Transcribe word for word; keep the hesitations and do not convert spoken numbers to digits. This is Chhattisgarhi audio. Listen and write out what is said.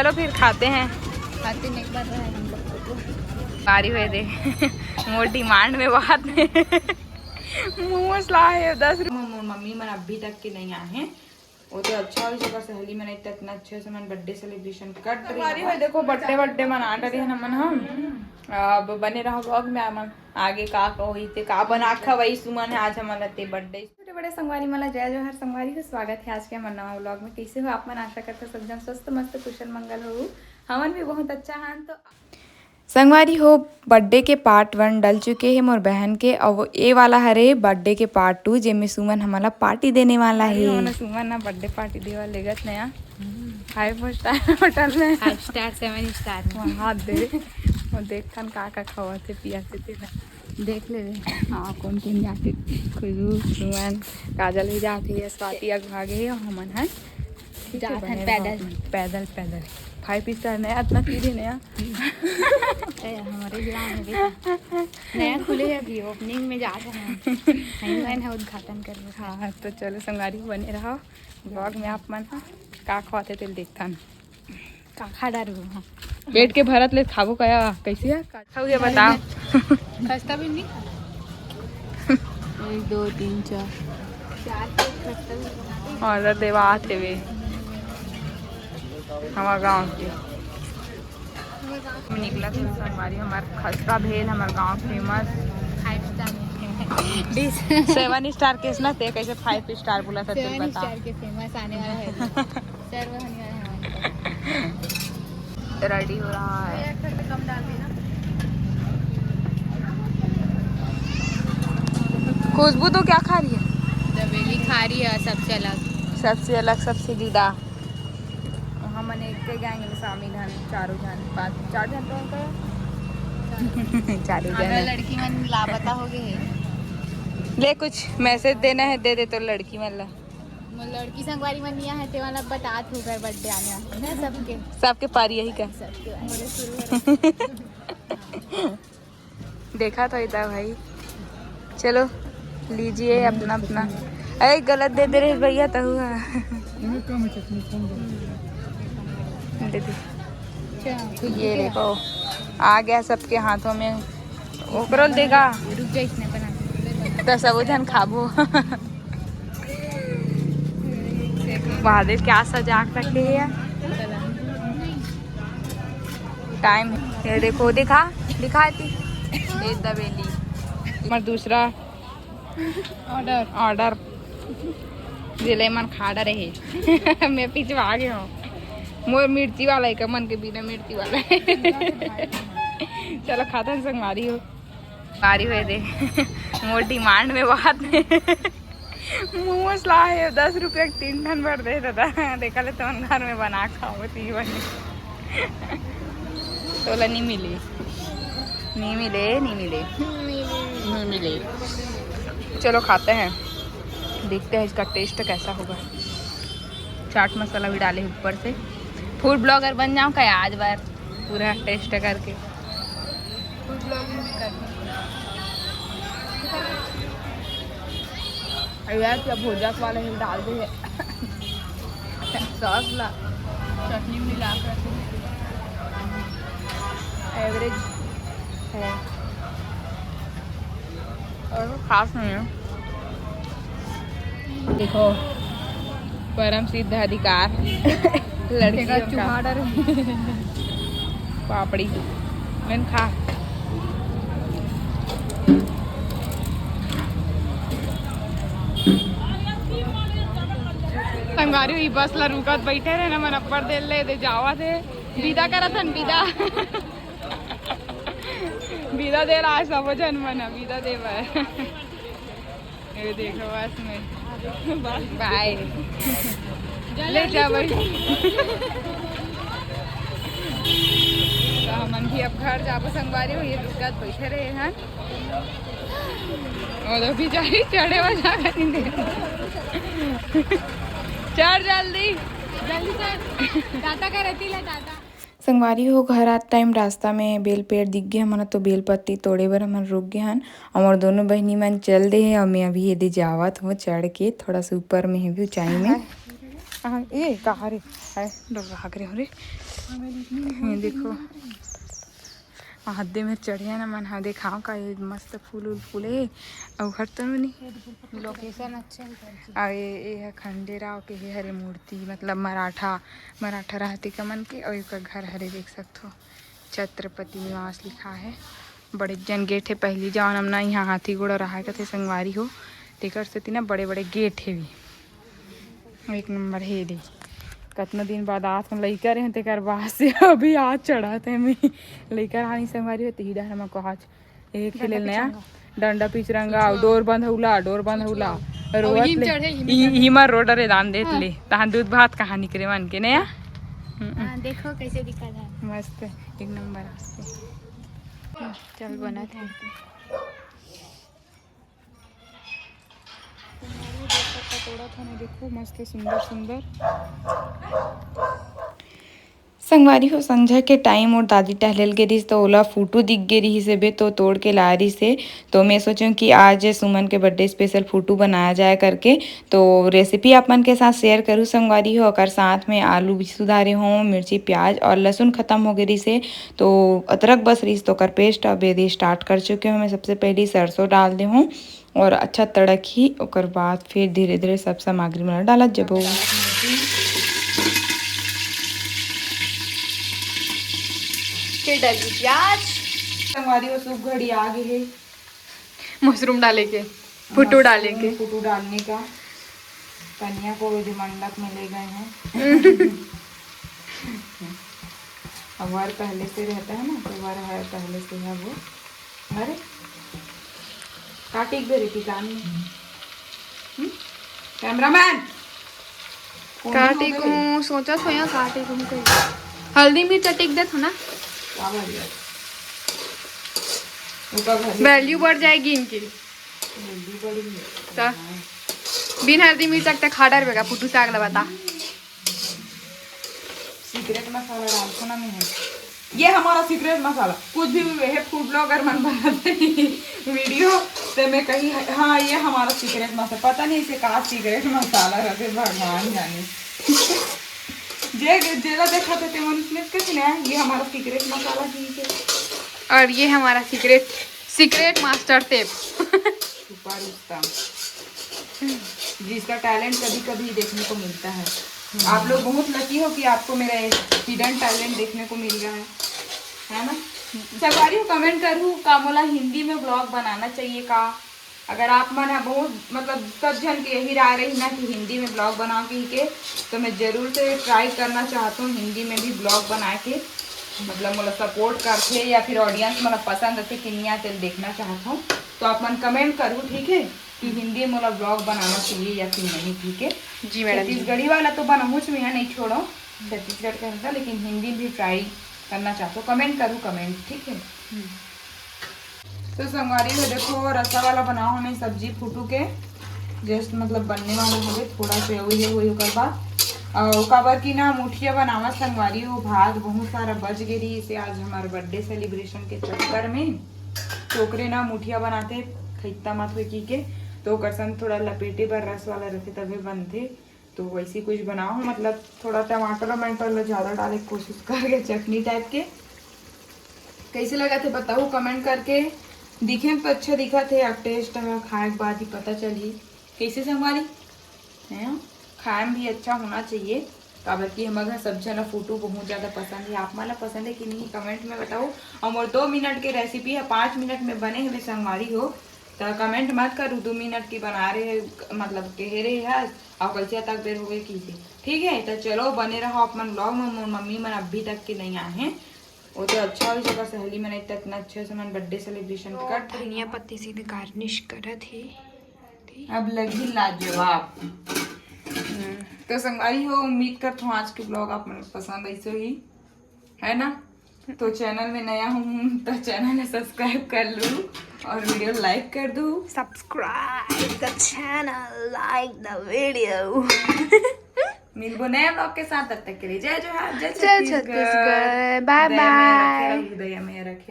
चलो फिर खाते हैं। खाते नहीं बन रहा है हम लोग को। बारी हुए दे। मोर डिमांड में बात नहीं। मोमोज ला है दस रुपये। मोर मम्मी मन अभी तक के नहीं आए हैं। वो तो अच्छा हो, जगह सहेली मन इतना, इतना अच्छे से मन बर्थडे सेलिब्रेशन कर रही है। देखो बर्थडे बर्थडे मना डरे हैं ना मन हम। अब बने रहो व्लॉग में। मन आगे का का होई ते का बना खवाई सुमन है आज हमन ते बर्थडे। छोटे बड़े संगवारी मन ला जय जोहार। संगवारी हो, स्वागत है आज के हमर नवा व्लॉग में। कैसे हो आप मन? आशा करते सब जन स्वस्थ मस्त कुशल मंगल हो। हमन भी बहुत अच्छा हन। तो संगवारी हो, बर्थडे के पार्ट वन डल चुके हे मोर बहन के, अउ ए वाला हरे बर्थडे के पार्ट टू, जेमे सुमन हमन ला पार्टी देने वाला हे। हमन सुमन ना बर्थडे पार्टी देवा लेगत नया फाइव स्टार होटल में। फाइव स्टार, सेवन स्टार में। वहाँ दे, वो देखथन का का खवाथे पियाथे तेला। देख लेबे। हाँ, कौन कौन जाथे। खुशबू, सुमन, काजल भी जाथे, स्वाति अगुवा गे हे, हमन हन। ठीक है, जाथन बने रहो पैदल। पैदल, पैदल। फाइव स्टार नया, इतना सीढ़ी नया। ए, हमारे ग्राम में भी नया खुले है अभी, ओपनिंग में जात है। हम लोगन है उद्घाटन करबो। हाँ, तो चलो संगवारी बने रहो व्लॉग में। आप मन ह का खवाथे तेल देखथन। का खा डारू? हाँ। पेट के भरत ले खाबो कया, कैसे है? का खाओगे बताओ। खस्ता भी नहीं। एक, दो, तीन, चार। चार के खस्ता भी बना दे। ऑर्डर देवा आत हेवे हमार गाँव के। निकला था संगवारी, हमार खस्ता भेल, हमार गाँव फेमस। फाइव स्टार में। सेवन स्टार के ना, ते कैसे फाइव स्टार बोला था, तेरे सेवन बता। स्टार के फेमस आने वाला है। सर्व होने वाला है हमारे पास। रेडी हो रहा है। एक घंटे कम डाल देना। खुशबू तो क्या खा रही है? दबेली खा रही है, सबसे अलग। सबसे अलग, सबसे जुदा। हमन एक के गैंग में शामिल हन, चारों जन, पाँच, चार जन तो होते हैं। चारों जन हमारा हैं। लड़की मन लापता हो गए हैं। ले, कुछ मैसेज देना है, दे दे तो लड़की मन ला। मोर लड़की संगवारी मन यहाँ है, ते वाला बतात हूँ, घर बर्थडे आने वाला है ना सबके। सबके पारी यही का। सबके पारी। देखा तो इधर भाई, चलो लीजिए अपना अपना। अरे गलत दे दे रहे भैया, तहु है। दे दे। ये देखो, आ गया सबके हाथों में। ओकरो ल देगा। रुक जा, इसने बना दे। तो सब जन खाबो। महादेव क्या सजा के रखे हैं। टाइम ये देखो, दिखा, दिखा दी। ये दबेली। हमार दूसरा ऑर्डर। ऑर्डर। जिले मन खा डरे है। मैं पिछवा गए हूँ। मोर मिर्ची वाला है, मन के बिना मिर्ची वाला है। चलो खातन संगवारी हो। बारी हुए दे। मोर डिमांड में बात नहीं। मोमोज ला है, दस रुपये के तीन ठन भर दे दादा। देखा ले तुमन घर में बना खाओ, ती बने। तोला नहीं मिली, नहीं मिले, नहीं मिले, नहीं मिले। चलो खाते हैं, देखते हैं इसका टेस्ट कैसा होगा। चाट मसाला भी डाले ऊपर से। फूड ब्लॉगर बन जाऊँ क्या आज बार, पूरा टेस्ट करके। फूड ब्लॉगिंग भी करनी है। अरे यार, क्या भुजा वाला ही डाल दे है। सॉस ला, चटनी मिला कर एवरेज है। और खास नहीं है। देखो, परम सिद्ध अधिकार। लड़की का चूहा डर। पापड़ी। मैंने खा। संगवारी हुई बस ला रुकत बैठे रहे ना, मन अब्बड़ देर ले दे जावा थे। विदा करत हन, विदा। विदा दे रहा है सब जन मन, विदा दे बर। ये देखो बस में। बाय। ले जा भाई। तो हमन भी अब घर जाबो संगवारी हो, ये रुकत बैठे रहे हैं। और अभी जाही चढ़े वाला नहीं दे। चढ़ जल्दी। जल्दी चढ़। टाटा कर रही ला, टाटा। संगवारी हो, घर आत टाइम रास्ता में बेल पेड़ दिख गए हमन, तो बेल पत्ती तोड़े बर हमन रुक गए हन। और दोनों बहिनी मन चल दे हे, और मैं अभी एदे जावत हूँ चढ़ के, थोड़ा सा ऊपर में है भी ऊंचाई में। हाँ, ए, कहाँ रे? है, डर रहा करे हो रे। ये देखो, आदे में चढ़े ना मन हा, देखाओ का ये मस्त फूल उल फूले। अउ हर तो नहीं, लोकेशन अच्छा है। अउ ये, ये ह खंडेराव के हे हरे मूर्ति, मतलब मराठा, मराठा रहती का मन के, अउ एकर घर हरे, देख सकथो, छत्रपति निवास लिखा है। बड़े जन गेट है, पहली जौन हमना यहाँ हाथी घोड़ा रहा कथे संगवारी हो, तेकर सेती ना बड़े बड़े गेट है भी। एक नंबर हे दे। कतना दिन बाद आज हम लइका रहे, तेकर बाद से अभी आज चढ़त है मैं। लइका रानी संगवारी हो, तिही डहर मा को आज ये खेले डंडा नया पिचरंगा। डंडा पिचरंगा, चिचुआ। डोर बंधौला, डोर बंधौला। चिचुआ। रोवत अउ हिम ले, चढ़े, हिम ई, चढ़े। हिमा रोड रे दान देत हाँ। ले। तहाँ दूध भात कहाँ निकरे मन के नया। हम्म, हम्म। हाँ, देखो कैसे दिखा था। मस्त, एक नंबर आस्ते। चल बनत है। देखो, मस्त सुंदर सुंदर। संगवारी हो, संझा के टाइम और दादी टहलेल गे रिहिस, तो ओला फोटो दिख गे रिहिस हे बे, तो तोड़ के लाए रिहिस हे। तो मैं सोचें कि आज सुमन के बर्थडे स्पेशल फोटो बनाया जाए करके। तो रेसिपी आप मन के साथ शेयर करूँ संगवारी हो, ओकर साथ में आलू भी सुधारे हों, मिर्ची, प्याज और लहसुन खत्म हो गे रिहिस हे, तो अदरक बस रिहिस, तो ओकर पेस्ट अब ये स्टार्ट कर चुके हों। मैं सबसे पहले सरसों डाल दे हूँ और अच्छा तड़क ही, ओकर बाद फिर धीरे-धीरे सब सामग्री मन ला डालत जबो। फिर डाली प्याज। संगवारी हो, शुभ घड़ी आ गे हे। मशरूम डाले के, फुटू डाले के। मशरूम फुटू डालने का। कन्या को भी मंडप में ले गए हैं। अब वर पहले से रहता है ना, तो वर है पहले से है वो। अरे, काटी एक बेर टीका में। हम्म? कैमरामैन! काटी को सोचा थो यहाँ काटी को कहीं। हल्दी मिर्च टिक दे थो ना। का बढ़िया। वो तो घर ही वैल्यू बढ़ जाएगी इनकी। हल्दी बढ़ी है। तो बिन हल्दी मिर्च तक खा डर बेगा, फुटू साग लबता। सीक्रेट मसाला डालथो ना मैं। ये हमारा सीक्रेट मसाला। कुछ भी हे फूड ब्लॉगर मन बनाते वीडियो, ते मैं कही, हाँ, ये हमारा सीक्रेट मसाला। पता नहीं इसे का सीक्रेट मसाला रखे, भगवान जाने। जे जेला देखा थे, ते मन इसमें कुछ नहीं है। ये हमारा सीक्रेट मसाला ही है। और ये हमारा सीक्रेट, सीक्रेट मास्टर शेफ। छुपा रुस्तम, जिसका टैलेंट कभी-कभी देखने को मिलता है। आप लोग बहुत लकी हो कि आपको मेरा हिडन टैलेंट देखने को मिल रहा है, है ना? संगवारी हो, कमेंट करू का मोला हिंदी में ब्लॉग बनाना चाहिए का? अगर आप मन ह बहुत, मतलब, सब झन के यही राय रही ना कि हिंदी में ब्लॉग बनाओ कही के, तो मैं जरूर से ट्राई करना चाहता हूँ हिंदी में भी ब्लॉग बना के। मतलब, मोला सपोर्ट करथे या फिर ऑडियंस मोला पसंद आथे कि नहीं आथे, देखना चाहता हूँ। तो आप मन कमेंट करू, ठीक है, कि हिंदी में मोला ब्लॉग बनाना चाहिए या फिर नहीं, ठीक है? जी मैडम जी। छत्तीसगढ़ी वाला तो बनाऊँच मैं, नहीं छोड़ो, छत्तीसगढ़ का रहता, लेकिन हिंदी भी ट्राई करना चाहता हूँ। कमेंट करू, कमेंट, ठीक है? हम्म। तो संगवारी हो, देखो, रसा वाला बनाओ हमें सब्जी फुटू के, जस्ट मतलब बनने वाला हवे, थोड़ा से वही है, वही ओकर बाद। और काबर की ना मुठिया बनावा संगवारी हो, भात बहुत सारा बच गे रही, इसे आज हमारे बर्थडे सेलिब्रेशन के चक्कर में तो ओकरे ना मुठिया बनाते, खैता मत होय की के, तो ओकर संग थोड़ा लपेटे बर रस वाला रहते तभे बनते। तो वैसे कुछ बनाओ, मतलब थोड़ा टमाटर वमाटर ला ज्यादा डाले के कोशिश करके, चटनी टाइप के। कैसे लगा थे बताओ कमेंट करके। दिखे में तो अच्छा दिखा थे, अब टेस्ट ह खाए के बाद ही पता चलही कैसे संगवारी, है ना? खाए में भी अच्छा होना चाहिए, काबर कि हमर घर सब झन ला फुटू बहुत ज्यादा पसंद है। आप मन ला पसंद है कि नहीं, कमेंट में बताओ। और मोर दो मिनट के रेसिपी है, पाँच मिनट में बने हुए संगवारी हो, तो कमेंट मत करू दो मिनट की बना रहे, मतलब कहे रहे है, और कैसे तक बेर हो गए की से। ठीक है, तो चलो बने रहो आप मन ब्लॉग में। मोर मम्मी मन अभी तक के नहीं आए हैं, वो तो अच्छा हो जगह सहेली मन इतना अच्छा से मन बर्थडे सेलिब्रेशन कर। धनिया पत्ती से गार्निश करत है। अब लगी लाजवाब। हम्म, तो संगवारी हो, उम्मीद करत हूँ आज के ब्लॉग आप मन पसंद ऐसे ही, है ना? तो चैनल में नया हूँ तो चैनल सब्सक्राइब कर लू और वीडियो लाइक कर दू। Subscribe the channel, like the video। मिलबो नया ब्लॉग के साथ, तब तक के लिए जय जोहार, जय जय छत्तीसगढ़। Chhattisgarh, bye bye। दया में रखे रहू, दया में रखे।